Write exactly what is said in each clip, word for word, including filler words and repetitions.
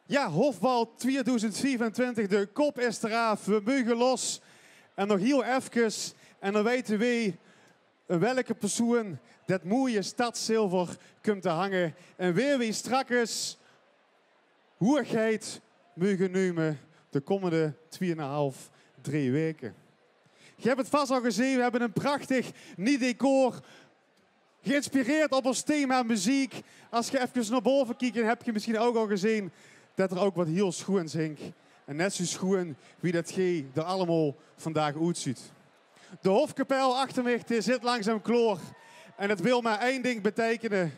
Ja, Hofbal twieëdoezend viefentwintig, de kop is d'raaf. We meuge los. En nog hiel efkes. En dan weite we in welke persoen det moeie stadszilver kump te hange. En wae we strakkes hoegheid meuge neume de kómmende twieënhalf, drie waeke. Ge het 't vas al gezeen, we hebbe ein prachtig nie decor. Geïnspireerd op ós thema meziek. As ge efkes nao bove kiek, dan heb ge misschien ouk al gezeen det er ouk wat hiel schoens hink. En net zo schoen wie det ge d'r allemaol vandaag oetzuut. De hofkapel achter mich, die zit langzaam klaor. En det wil maar ein ding beteikene.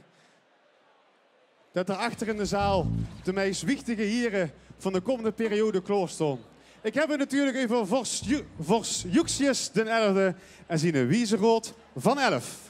Det er achter in de zaal de meis wichtige hiere van de kómmende periode klaor staon. Ik heb 't natuurlijk euver vors Ju-, vors Joeksius den elfde en ziene wieze raod van elf.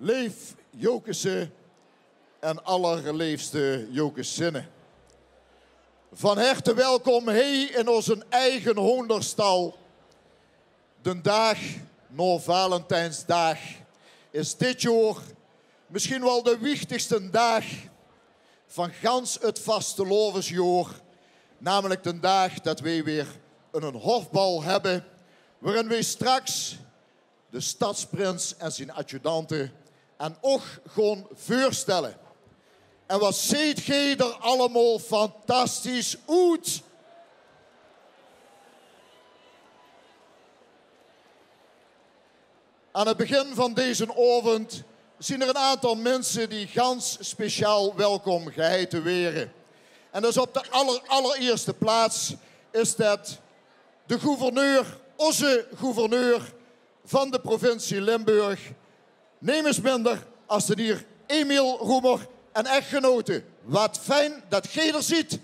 Leef Jocusse en allerleefste Jocusinne. Van herte welkom hie in ózzen eige Hoonderstal. Den daag nao Valentijnsdaag is dit jaor misschien waal de wichtigste daag van gans het vastelaovesjaor, namelijk den daag det weej weer een hofbal hebbe, waarin weej straks de stadsprins en zien adjudante aan óg gaon veurstelle. En wat zeet geej d'r allemaol fantastisch oet! Aan het begin van deze aovend zien er een aantal minse die gans speciaal welkom geheite were. En dus op de aller, allerierste plaats is det de gouverneur, ózze gouverneur van de provincie Limburg, nemes minder as d'n hier Emiel Roemer en echtgenote. Wat fijn det geej d'r zeet.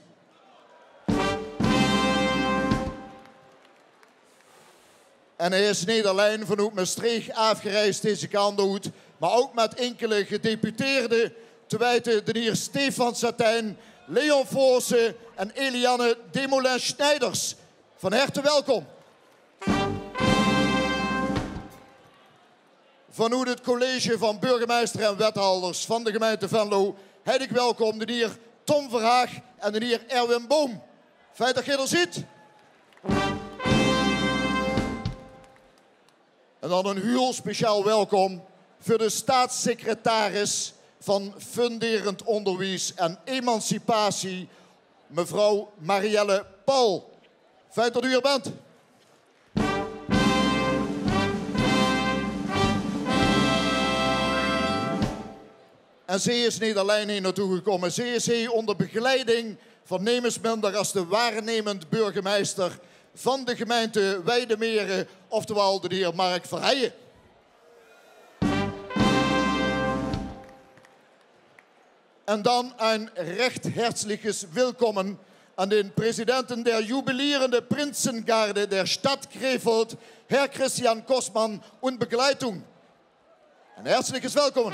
En hae is neet allein vanoet Mestreech aafgereis deze kant oet, maar ouk met inkele gedeputeerde, te weite d'n hier Stefan Satijn, Leon Voosse en Eliane Demoulin-Schneiders. Van herte welkom. Vanoet het college van burgemeister en wethouders van de gemeinte Venlo heit ik welkom d'n hier Tom Verhaag en d'n hier Erwin Boom. Fijn det geej d'r zeet. En dan een hiel speciaal welkom veur de staatssecretaris van Funderend Onderwies en Emancipatie, mevrouw Marielle Paul. Fijn det geej d'r bent. En zeej is neet allein hie naotoe gekómme. Zeej is hie ónder begeleiding van nemes minder as de waarnemend burgemeister van de gemeinte Weidemere, oftewel d'n hier Mark Verheijen. En dan ein recht herzliches Willkommen an den Präsidenten der jubilierende Prinzengarde der Stadt Krefeld, Herr Christian Kossmann und Begleitung. Ein herzliches Willkommen.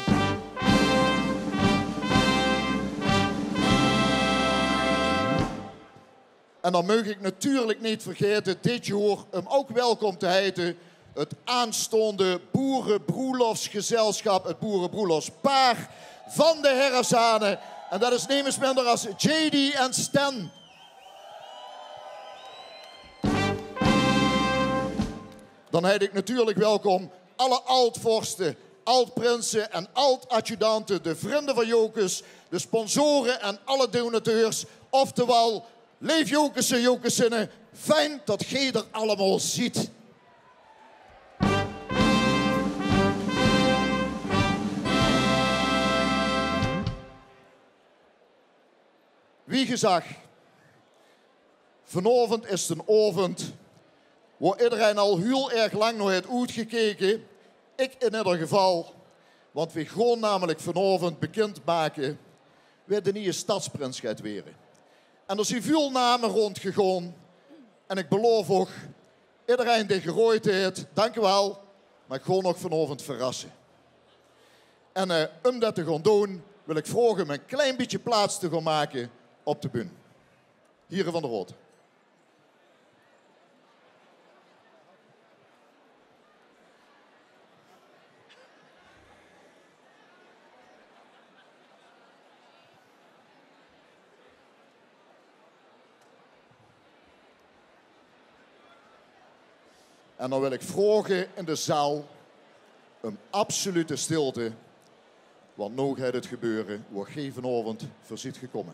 En dan meug ik natuurlik neet vergaete dit jaor um ouk welkom te heite het aanstaonde boerebroelofsgezelschap, het boerebroelofspaar van de Herre Zane. En det is nemes minder as J D en Stan. Dan heit ik natuurlik welkom alle ald-vorste, ald-prinse en ald-adjudante, de vrinde van Jocus, de sponsore en alle donateurs, oftewel, leef Jocusse, Jocusinne, fijn det geej d'r allemaol zeet. Wie gezag, vanaovend is d'n aovend wao idderein al hiel erg lang nao heit oetgekeke. Ik in idder geval, want weej gaon namelik vanaovend bekind make wae de nieje stadsprins geit waere. En d'r zien väöl name rondgegaon. En ik beloof ouk, idderein dae geroejd heit, dank uch waal, maar ik gaon ouk vanaovend verrasse. En eh, um det te gaon doon, wil ik vraoge um ein klein bietje plaats te gaon make op de bühne. Hiere van de Raod. En dan wil ik vraoge in de zaal um absolute stilte, want noe geit het gebeure wao geej vanaovend veur zeet gekómme.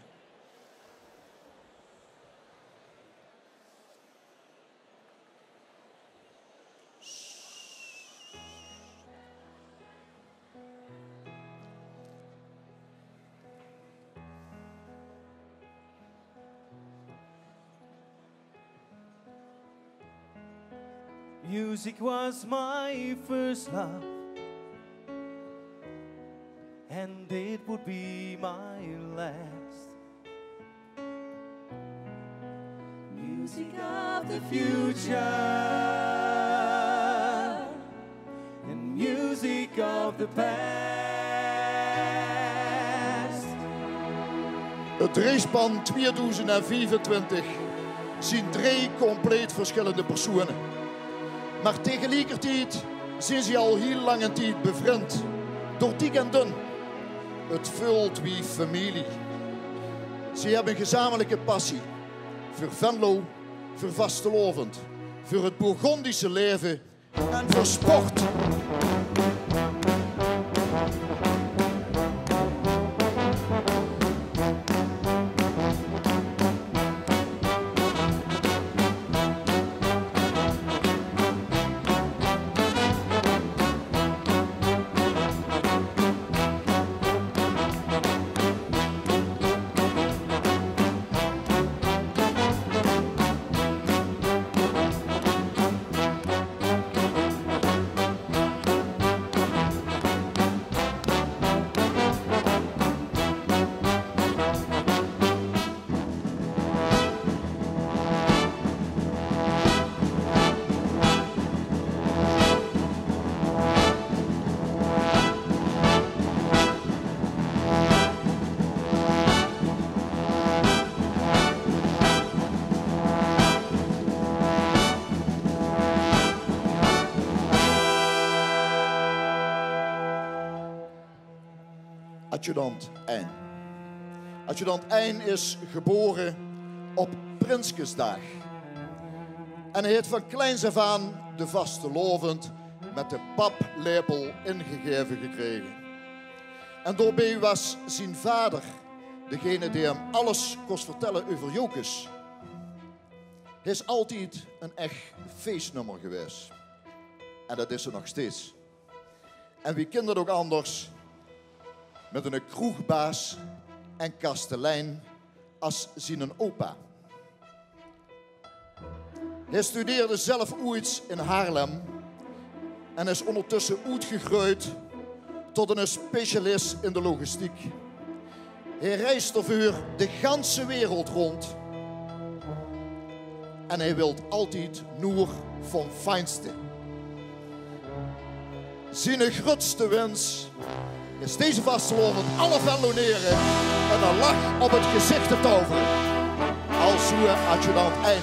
Music was my first love, and it would be my last. Music of the future and music of the past. 't Dreejspan tweedoezend viefentwintig zien drie compleet versjillende persoeëne. Mer tegeliekertied zien ze al hiel lange tied bevrind, door diek en dun. 't Veult wie femilie. Ze hebbe 'n gezamenlijke passie veur Venlo, veur vastelaovend, veur 't Bourgondische laeve en veur sport. Adjudant ein. Adjudant ein is gebore op Prinskesdaag. En hae haet van kleins aaf aan de vastelaovend mit de paplepel ingegaeve gekrege. En daobie waas zien vader degene dae 'm alles kós vertèlle euver Jocus. Hae is altied 'n ech feesnummer gewaes. En det is 'r nog steeds. En wie kin det ouch anders mit 'ne kroegbaas en kastelein as zienen opa? Hae studeerde zelf oeits in Haarlem en is óngertösse oetgegreujd tot 'ne specialis in de logistiek. Hae reis d'rveur de ganse wereld rónd. En hae wilt altied noe van fijnste. Ziene grutste wins is deze vastelaovend alle Venlonaere 'ne lach op 't gezich te tovere. Alzoe adjudant ein.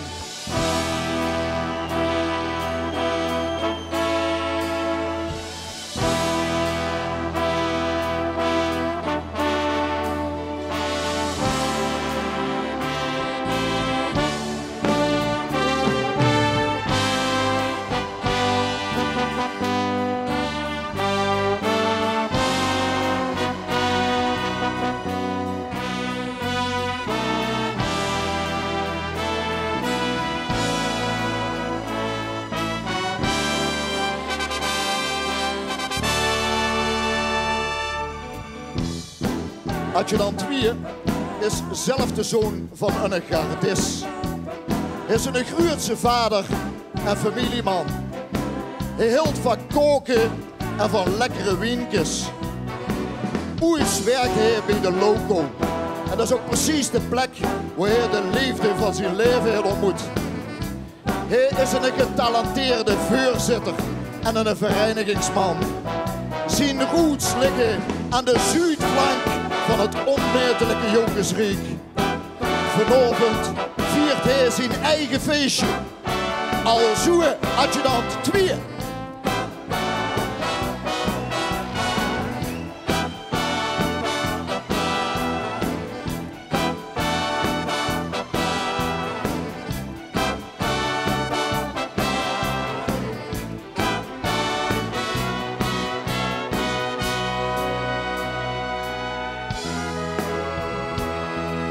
Adjudant twieë is zelf de zoon van 'ne gardis. Hae is 'ne gruuetse vader en femilieman. Hae hilt van kaoke en van lekkere wienskes. Oeits wirk hae bie de Loco. En det is ouch precies de plek wo hae de leefde van zien laeve haet óntmoet. Hae is 'ne getalenteerde veurzitter en 'ne vereinigingsman. Zien roots ligke aan de zuudflank van 't ónmetelijke Jocusriek. Vanaovend viert hae zien eige feesje. Alzoe adjudant twieë.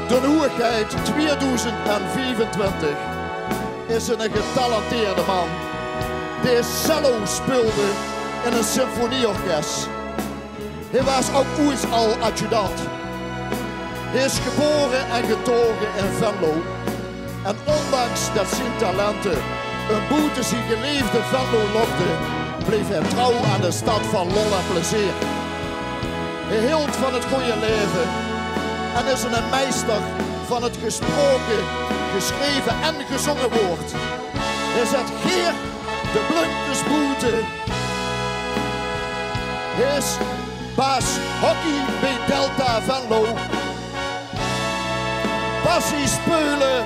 De Hoegheid tweedoezend viefentwintig is 'ne getalenteerde man dae cello speulde in e symfonieorkes. Hae waas ouch oeits al adjudant. Hae is gebore en getaoge in Venlo. En óndanks det zien talente 'm boete zien geleefde Venlo lokde, bleef hae trouw aan de stad van lol en plezeer. Hae hilt van 't gooje laeve en is 'ne meister van 't gesproke, gesjreve en gezónge woord. Hae zèt gaer de blinkers boete. Hae is baas hockey bie Delta Venlo. Passie Speule,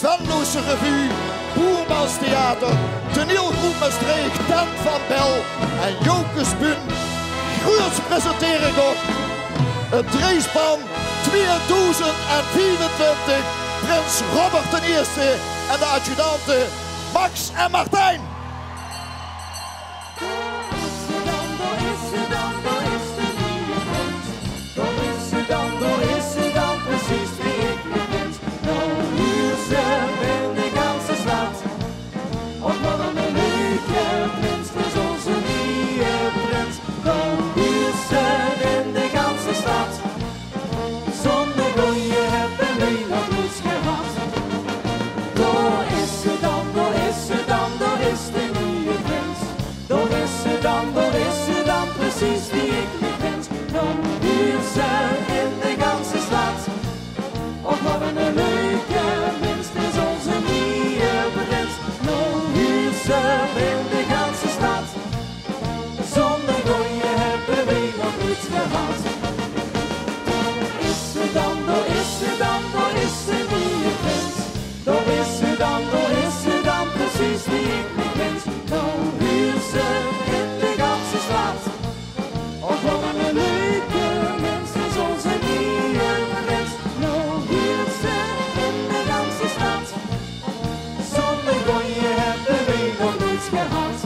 Venlose Revue, Boermanstheater, Toneelgroep Mestreech, Tent van Bel en Jocus Buun gruuets presentere kómme. Het Dreejspan tweedoezend viefentwintig, prins Robert d'n Ierste en de adjudante Max en Martijn. Dao is ze dan, dao is ze dan, dao is ze dan, dao is ze dan, precies wie ik mich vind. Noe huurt ze in de ganse stad. Och, wat 'ne leuke prins, 't is ózze nieje prins. Noe huurt ze in de ganse stad. Zoe'n goeie höbbe weej nog noeits gehad. Dao is ze dan, dao is ze dan, dao is de nieje prins. Dao is ze dan, dao is ze dan, precies wie ik mich vind. Noe huurt ze in de ganse stad. Och, wat 'ne leuke prins, 't is ózze nieje prins. Noe huurt ze in de ganse stad. Zoe'n goeie höbbe weej nog noeits gehad. Dao is ze dan, dao is ze dan, dao is de nieje prins. Dao is ze dan, dao is ze dan, precies wie ik mich vind. Noe huurt ze in de ganse stad. Och, wat 'ne leuke prins, 't is ózze nieje prins. Noe huurt ze in de ganse stad. Zoe'n goeie höbbe weej nog noeits gehad.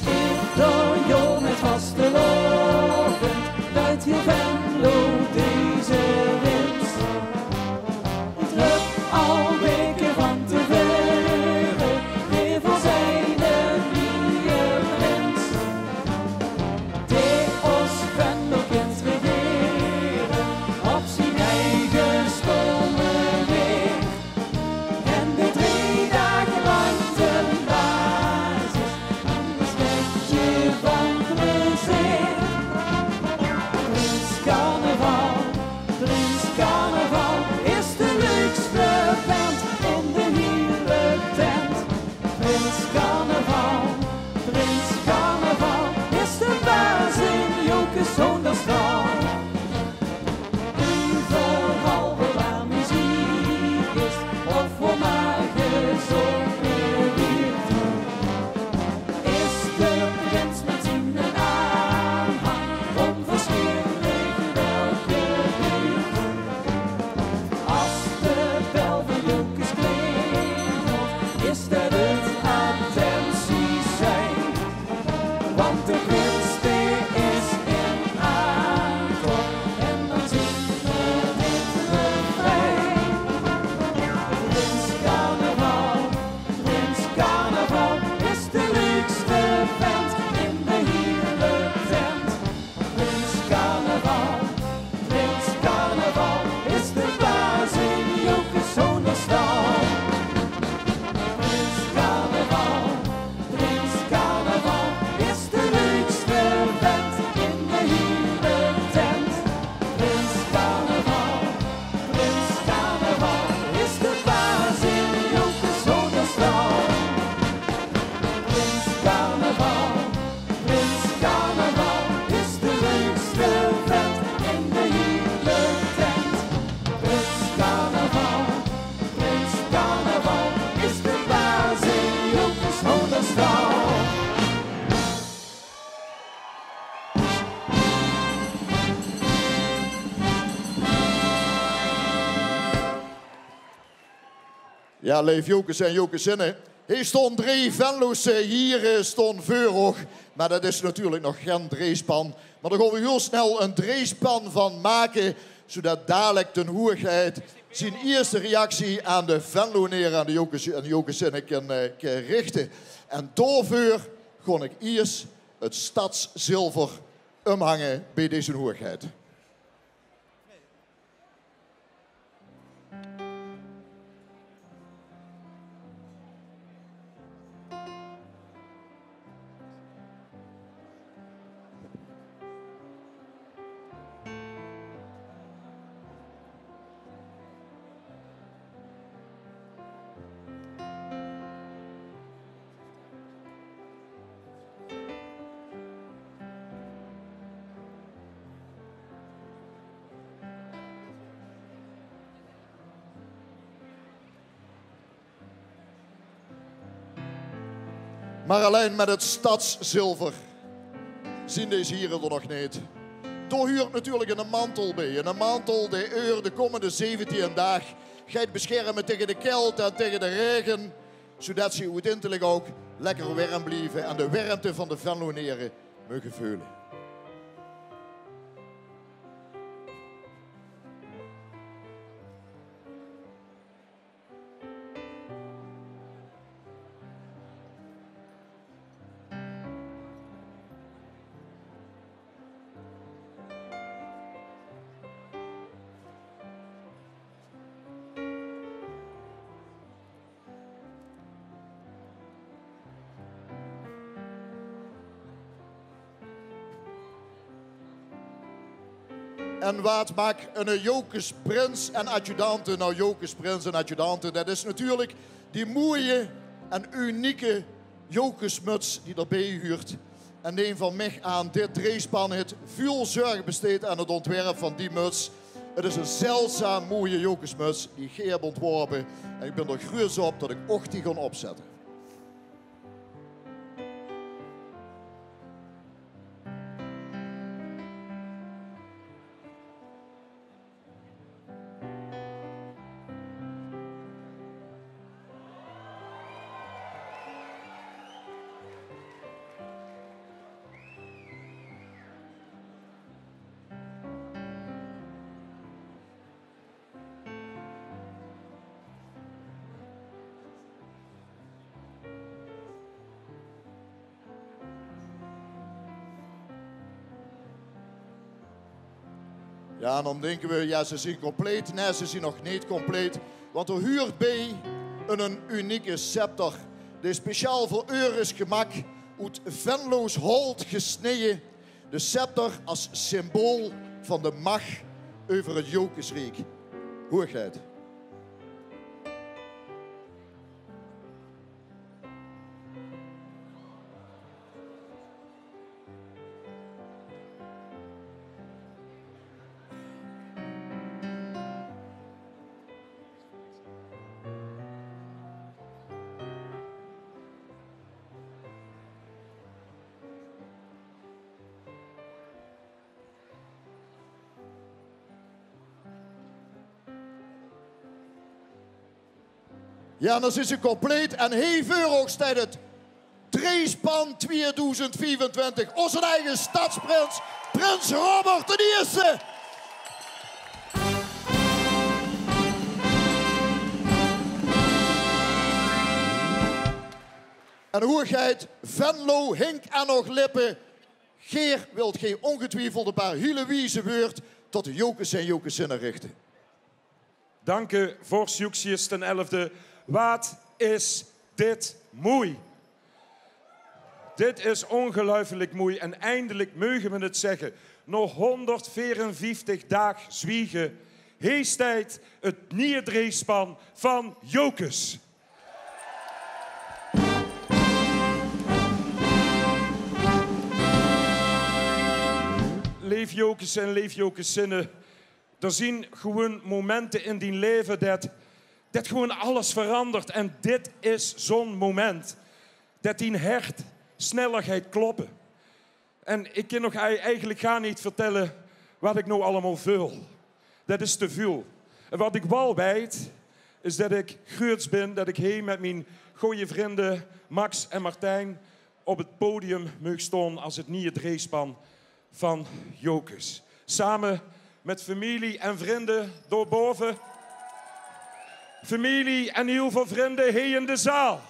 Ieder jaor mit vastelaovend duit hiel Venlo deze prins. Ropt al weke van te veure: "Geef ós eine nieje prins." Dae ós Venlo kint regere op zien eige stome waeg. En dae drei daag lang de baas is, anders krijg je van plezeer. Prins Carnaval, Prins Carnaval is de leukste vent in de hiele tent. Prins Carnaval, Prins Carnaval is de baas in Jocus Hoenderstal. Euveral wo d'r meziek is of wo mer gezónge weurt, is de prins mit zienen aanhang ónversjillig welke buurt. As de bel van Jocus klingelt, is det 't attentie-sein. Want de prins dae is in aantoch en dan zinge v'r dit refrein. Prins Carnaval, Prins Carnaval is de leukste vent in de hiele tent. Prins Carnaval, Prins Carnaval is de baas in Jocus Hoenderstal. Prins Carnaval, Prins Carnaval is de leukste vent in de hiele tent. Prins Carnaval, Prins Carnaval is de baas in Jocus Hoenderstal. Prins Carnaval, Prins Carnaval is de leukste vent in de hiele tent. Prins Carnaval, Prins Carnaval is de baas in Jocus Hoenderstal. Jao, leef Jocus en Jocusinne, hie staon drie Venlose hiere staon veur uch. Mer det is natuurlik nog gen dreejspan. Mer dao gaon v'r hiel snel ein dreejspan van make, zoedet dalik d'n hoegheid zien ierste reactie aan de Venlonaere, aan de Jocus en Jocusinne kin, eh, kin richte. En daoveur gaon ich iers 't stadszilver umhange bie deze hoegheid. Mer allein mit 't stadszilver zien dees hiere d'r nog neet. Dao huurt natuurlik 'ne mantel bie. 'Ne mantel dae eur de kómmende zeventieën daag geit besjerme taenge de kèlte en taenge de raege, zoedet ze oeteindelik ouch lekker werm blieve en de wermte van de Venlonere meuge veule. En waat maak 'ne Jocusprins en adjudante noe Jocusprins en adjudante? Det is natuurlik die moeie en unieke Jocusmuts die d'rbie huurt. En neem van mich aan, dit dreejspan haet väöl zörg besteed aan 't ontwerp van die muts. 't Is 'n zeldzaam moeie Jocusmuts die geer höb ontworpe. En ich bön d'r gruuets op det ich ouch die gaon opzètte. Jao, en dan dinke we, jao, ze zien compleet. Nae, ze zien nog neet compleet. Want d'r huurt bie 'n, 'n unieke scepter, dae speciaal veur eur is gemaak, oet Venloos holt gesneje. De scepter es symbool van de mach euver 't Jocusriek. Hoegheid. Jao, dan zien ze compleet. En hie veur uch steit 't dreejspan twieëdoezend viefentwintig. Ózze eige stadsprins, prins Robert d'n Ierste. En hoegheid, Venlo hink aan óch lippe. Geer wilt geer óngetwiefeld e paar hiel wieze wäörd tot de Jocus en Jocusinne richte. Danke, vors Jocusius ten elfde. Waat is dit moei. Dit is óngeluifelik moei en eindelik meuge we 't zègke. Nao hónderdveerenvieftig daag zwiege, hie steit 't nieje dreejspan van Jocus. Leef Jocus en leef Jocusinne, d'r zien gewoen momente in dien laeve det, det gewoen alles verandert. En dit is zoe'n moment. Det dien hert sneller geit kloppe. En ik kin nog ei-, eigelik gaar neet vertèlle waat ik noe allemaol veul. Det is te väöl. En waat ik waal weit, is det ik gruuets bin det ik hie mit mien gooj vrinde Max en Martijn op 't podium maag staon es 't nieje dreejspan van Jocus. Same mit femilie en vrinde dao bove. Femilie en hiel väöl vrinde hie in de zaal.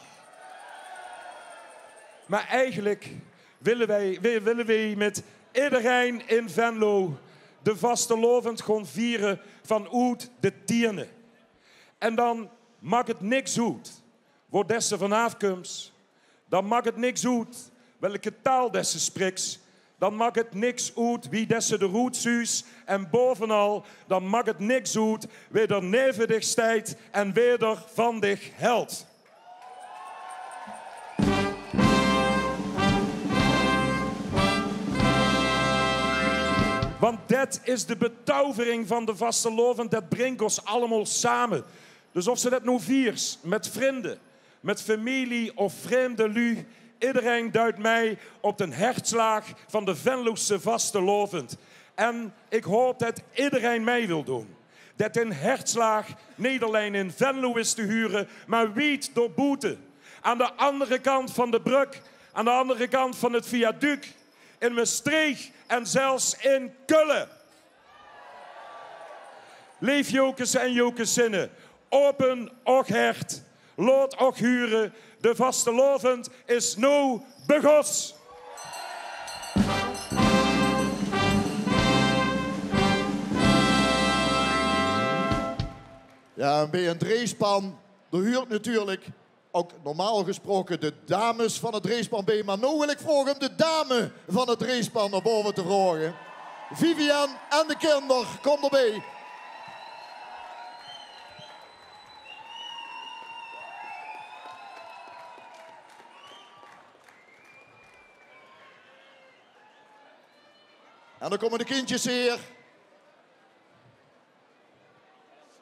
Mer eigelik wille weej, wi-, wille weej mit ederein in Venlo de vastelaovend gaon viere vanoet de tiene. En dan maak 't niks oet wao des se vanaaf kums. Dan maak 't niks oet welke taal des se spriks. Dan maak 't niks oet wie des se d'roet zuus. En baovenal, dan maak 't niks oet wae d'r neve dich steit en wae d'r van dich helt. Want det is de betovering van de vastelaovend, det bringk ós allemaol same. Dus of se det noe viers mit vrinde, mit femilie of vreemde luuj, Idderein duit mei op d'n hertslaag van de Venlose vastelaovend. En ik haop det idderein mei wil doon. Det d'n hertslaag neet allein in Venlo is te hure, maar wied daoboete. Aan de andere kant van de brök, aan de andere kant van het viaduct, in Mestreech en zelfs in Kölle. Leef Jocus en Jocusinne, open och hert, laot och hure, de vastelaovend is now begós. Ja, en bie ein dreejspan, dao huurt natuurlik ouk normaal gesproke de dames van het dreejspan bie. Maar now wil ik vraoge um de dame van het dreejspan nao bove te vraoge. Vivian en de kinder, kom d'rbie. En dan kómme de kindjes hier.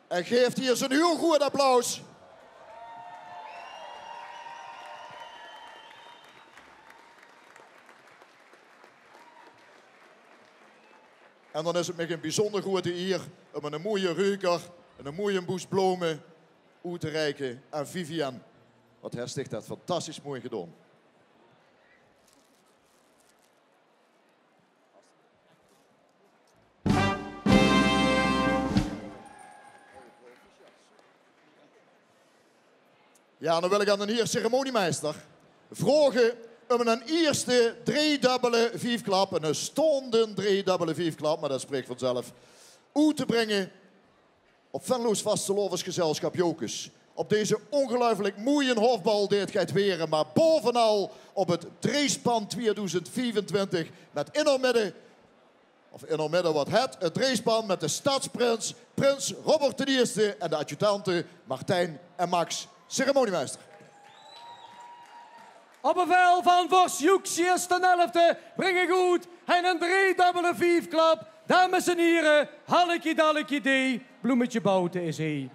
En gaef die ins ein hiel good applaus. En dan is het mich ein biezónder groeëte ier um eine moeie ruiker en eine moeie boes blome oet te reike aan Vivian. Wat hes dich det fantastisch moei gedaon. Ja, dan wil ik aan d'n hier ceremoniemeister vraoge um ein ierste dreedubbele viefklap, ein staonde dreedubbele viefklap, maar det spreek vanzelf, oet te bringe op Venloos vastelaovesgezelsjap Jocus. Op deze ongeluifelik moeie hofbal dae 't geit waere, maar baovenal op het dreejspan twieëdoezend viefentwintig met in häör midde, of in häör midde, wat het, het dreejspan met de stadsprins, prins Robert d'n Ierste en de adjudante Martijn en Max, ceremoniemeister. Op bevel van vors Joecus d'n Elfde bring ik oet ein dreedubbele viefklap. Dames en hiere, halleki dalleki dee, bloemetje boute is hie.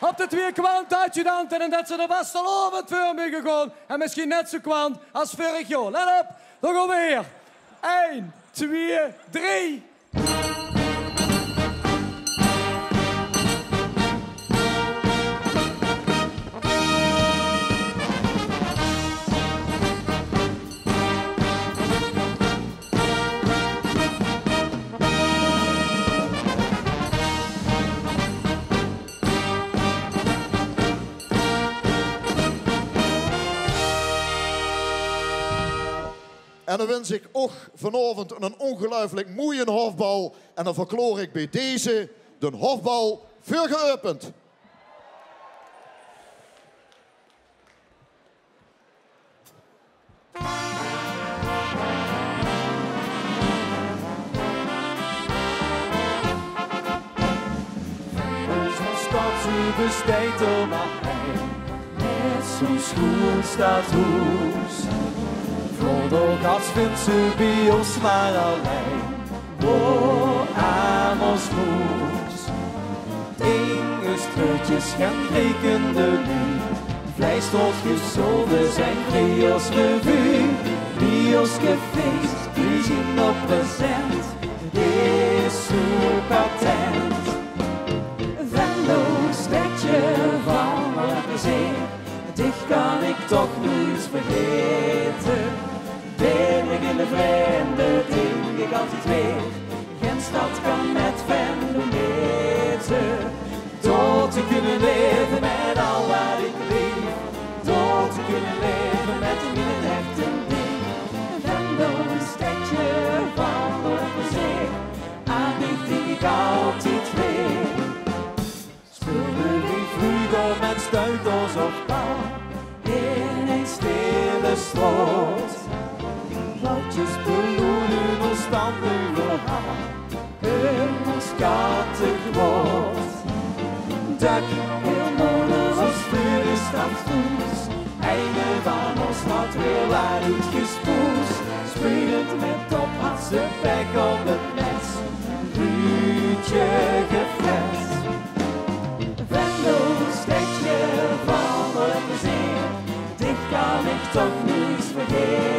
Op de twieë kwante adjudante en det ze de vastelaovend veur moge gaon en misschien net zo kwant as veurig jaor. Let op, dao gaon we weer. Ein, twieë, drie. En dan wins ik och vanaovend ein ongeluifelik moeie hofbal. En dan verklaor ik bie deze d'n hofbal veur geäöpend. Venloos, ós stad, zoe besteit d'r maar ein. Net zoe sjoeën stadhoes. Veur de gat vinds se bie ós maar allein. Boe aan ós hoes. Inge, strötjes, gen rekende nu. Vleis tot gezolde zijn, Trios Revue. Bie ós gefeest, die zien op present. Is zoe patent. Venlo, stedje van alle plezeer. Dich kan ik toch noeit vergaete. Bin ik in de vreemde, dink ik altied weer. Gen stad kan met Venlo mete. Door te kunne laeve met al wat ik leef. Door te kunne laeve met in het hert ein ding. Venlo, ein stedje van alle plezeer. Aan dich dink ik altied weer. Speulde wie vreuger met stuiters of bal in ein stille straot. Blauwtjes beloeëne ós dan euveral, ein ós kattegwaod. Dök hiel Molenhoes, veur de stad hoes. Eine van ós had weer laat oetgespoes. Speulend met op had ze pech op het net. Ruudje gefles. Venlo, stedje van alle plezeer. Dich kan ik toch niks vergete.